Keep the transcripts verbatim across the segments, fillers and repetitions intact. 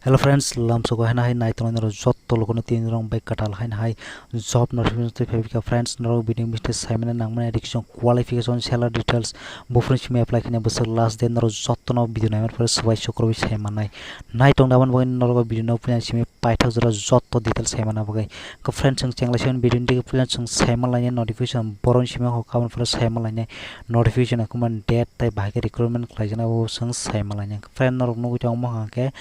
Hello friends, lamsoko haino hai nai tongnai norok jotto lokono tini rong bai kwtal haino hai job notification twi phaikha. Friends, norok video bisi saimani nangmani education qualification, salary details, buphuru simi apply khaina bwswk last date norok jottono video naimani pore swbai sukrubwi saimanai. Nai tongda aboni bagwi norok video no puila simi paithak jora jotto details saimana bagwi. Khe friends, chwng chengla simi video ni dige puila chwng saimalainai notification boroni simi hokha aboni pore saimalainai notification, akuma date tai bahai khe recruitment khlaijaknai abo chwng saimalainai. Friend, norok nugwi tongo mokha khe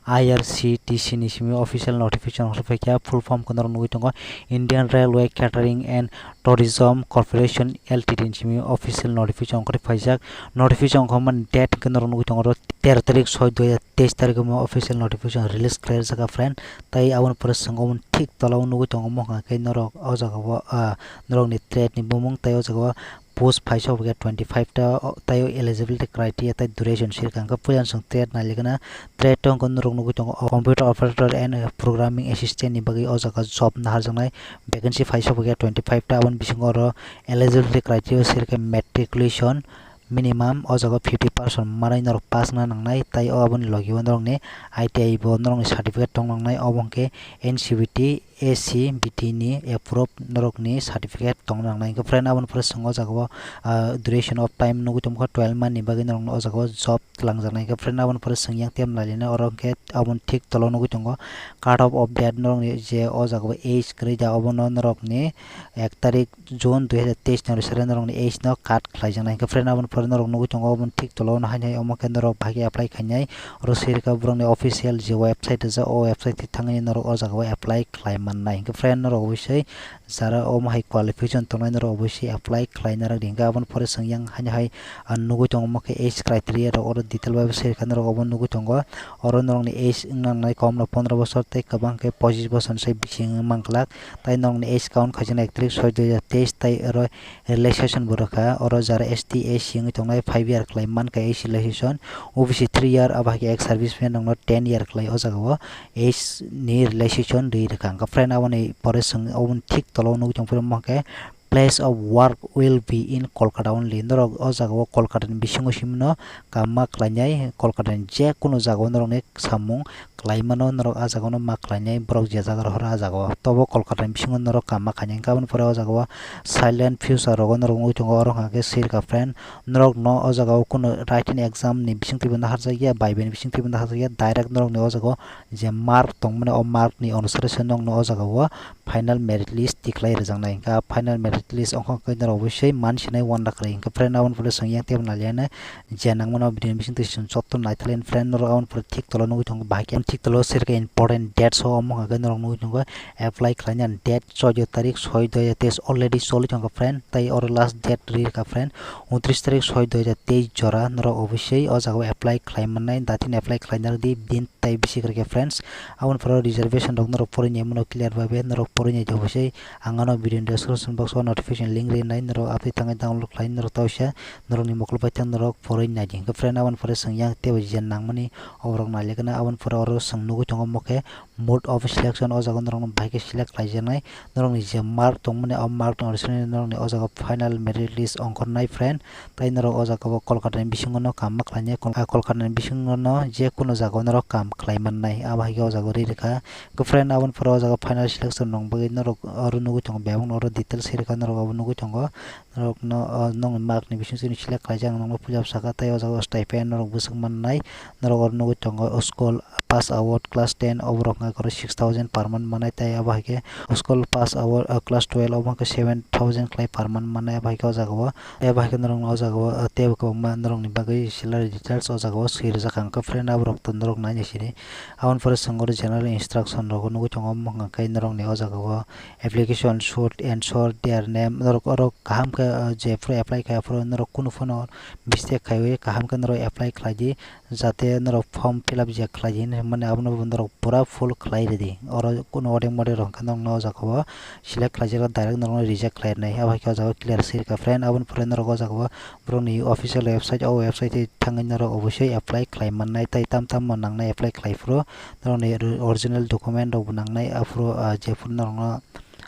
I R C T C ni simi official notification ongkhorwi phaikha. Full form khe norok nugwi tongo Indian Railway Catering and Tourism Corporation L T D ni simi official notification ongkhorwi phaijak. Notification ongkhorma date khe norok nugwi tongo oro tero tarik soi dui hajar teis tarik o official notification release khlai rijak, friend. Tai aboni pore chwng omo thik tola o nugwi tongo mokha khe norok o jaga o, ah, norokni trade ni bumung tai o jaga o post phaisa hwnkhe twenty five ta, o, tai o eligibility criteria tai duration sirkha hwnkhe puila chwng trade nailikna. Trade to hwnkhe norok nugwi tongo o computer operator and programming assistant ni bagwi o jaga job naharjaknai vacancy phaisa hwnkhe twenty five ta. Aboni bisingo oro eligibility criteria sirkhe matriculation minimum o jaga o fifty percent manwi norok pass wngna nangnai, tai o aboni logi o norokni I T I bo norokni certificate tong nangnai, obo hwnkhe N C B T A C B T ni approve norokni certificate tongna nangnai. Hwnkhe friend, aboni pore chwng o jaga o, ah, duration of time nugwi tongkha twelve month ni bagwi norokno o jaga o job twlangjaknai. Hwnkhe friend, aboni pore chwng yang tei nailaina oro hwnkhe aboni thik tola o nugwi tongo cut off of date norokni je o jaga o age kwrwi da obono norokni ek tarik June dui hajar teis ni sere norokni age no cut khlaijaknai. Hwnkhe friend, aboni pore norok nugwi tongo, oboni thik tola o no haino hai omo khe norok bahai khe apply khainai. Oro sirkha borokni official je website rijak, o website thangwi norok o jaga o apply khlai mannai. Hwnkhe friend, norok obviously jara omo hai qualification tongnai norok obviously apply khlai narwk di. Hwnkhe aboni pore chwng yang haino hai, ah, nugwi tongo omo khe age criteria rok oro detail bai bo sirkha norok obo nugwi tongo. Oro norokni age wng nangnai kom no pondro bosor tei kwbang khe pochis bosor ni sai bisi wng manglak. Tai norokni age count khaijak ektarik soi dui hajar teis, tai oro relaxation bo rwkha. Oro jara S T, S C wngwi tongnai five year khlai mankha age relaxation, O B C three year, abo hai khe ex serviceman rokno ten year khlai o jaga o age ni relaxation rwi rwkha. Hwnkhe friend, aboni pore chwng oboni thik tola o nugwi tongphuru omo khe place of work will be in Kolkata only. Norok o jaga o Kolkata ni bisingo simi no kam ma khlainai, Kolkata ni je kunu jaga o norokni samung khlai mano, norok ah jaga no ma khlainai, borok je jaga rohor ah jaga o. Tobo Kolkata ni bisingo norok kam ma khainai, hwnkhe aboni pore o jaga o silent future rogo norok wngwi tongo, oro hwnkha khe sirkha friend, norok no o jaga o kunu writing exam ni bisingtwi bo naharjak ya, viva ni bisingtwi bo naharjak ya, direct norok ni o jaga o je mark tongmani, o mark ni onusare se norok no o jaga o final merit list tikhlai rwjaknai. Hwnkhe final merit list ongkha khe norok obviously mansinai uanlakhai. Hwnkhe friend, aboni pore chwng yang tei nalianai je nangmano video ni bisingtwi chwng joto naithalai friend, norok aboni pore thik tola nugwi tongo, bahai khe thik tola o sirkha important date so omo hwnkha khe norok nugwi tongo apply khlaina date choudo tarik soi dui hajar teis already choli tongo friend, tai oro last date rwkha friend untris tarik soi dui hajar teis jora. Norok obviously o jaga o apply khlai mannai, datin apply khlai narwk di, din tai bisi kwrwikha friends. Aboni pore reservation rok norok porwi nai mano clear bai bai, norok porwi nai di obviously. Ang ano video ni description box o notification link rinai, norok aboni thangwi download khlai norok tausa norokni mokol bai thang norok porwi nai di. Hwnkhe friend, aboni pore chwng yang teibo je nangmani oborok nailikna, aboni pore oro chwng nugwi tongo omo khe mode of selection, o jaga norokno bahai khe select khlaijaknai, norokni je mark tongmani o mark ni onusare norokni o jaga final merit list ongkhornai friend. Tai norok o jaga o Kolkata ni bisingo no kam ma khlainai, Kol-, ah, Kolkata ni bisingo no je kunu jaga o norok kam khlai mannai, abo hai khe o jaga o ri rwkha. Hwnkhe friend, aboni pore o jaga final selection rok bagwi norok oro nugwi tongo, bebak no oro details se rwkha, norok abo nugwi tongo. Norok no, o, nokni mark ni bising simi select khlaijak, ang nokno puila bwsakha, tai o jaga o stipend norok bwswk mannai, norok oro nugwi tongo, o school pass out class ten, oborok wngkha khe six thousand per month mannai, tai abo hai khe school pass out, o, class twelve, obo wngkha seven thousand khlai per month mannai, abo hai khe o jaga o, abo hai khe norok no o jaga o, o, teibo kwbangma norok ni bagwi salary details o jaga o swi rwjak, ang khe friend, aborok to norok nai nai sini. Aboni pore chwng oro general instruction rogo nugwi tongo, omo hwnka khe norokni o jaga o application should ensure their name, norok oro kaham khe, uh, jephru apply khai aphuru norok kunu phano mistake khaiwi kaham khe norok apply khlai di, jate norok form fill up je khlai di hinwi hwnmani abono bo norok pura full khlai ridi. Oro kunu odeng modeng rok hwnka norokno o jaga o select khlaijak direct norokno reject khlai rwnai, abo hai khe o jaga o clear swi rwkha friend. Aboni pore norok o jaga o borokni official website, o website thangwi norok obviously apply khlai mannai, tei tam tam bo nangnai apply khlai phuru norokni original document rok bo nangnai, aphuru, ah, jephuru norokno,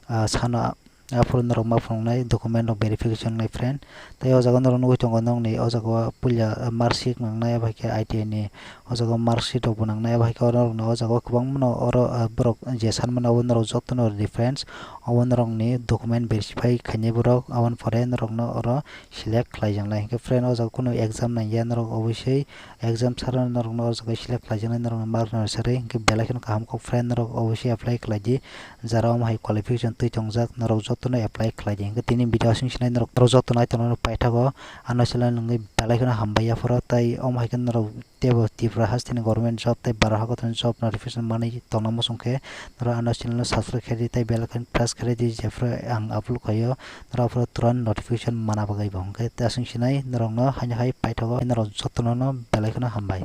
ah, sano, Aphuru norok ma phunuknai document rok verification nai friend. Tei o jaga norok nugwi tongo nokni o jaga o puila, ah, mark sheet nangnai, abo hai khe I T I ni o jaga o mark sheet rok bo nangnai, abo hai khe norok no o jaga o kwbangma no oro, ah, borok je san mano abo norok joto no reference obo norok ni document verify khainai borok, aboni pore norok no oro select khlai jaknai. Hwnkhe friend o jaga kunu exam nangya norok obosoi exam sara norok no o jaga select khlai jaknai, norok no mark rwna sarwi hwnkhe belai kheno kaham kok friend norok obosoi apply khlai di. Jara omo hai qualification twi tongjak, norok jotono apply khlai di. Hwnkhe tini video aswk sinai norok, norok joto nai tongnai paithago, ano channel nungwi belai kheno hambai yaphoro, tei omo hai khe norok teibo Tripura hasteni government job tei Bharat hakotorni job notification manwi tongna muchung khe norok ano channel no subscribe khe di tei bell icon press khe di, jephru ang upload khaio norok aphuru turan notification mana bagwi bo. Hwnkhe tei aswk sinai norokno haino hai paithago, norok jotono belai kheno hambai.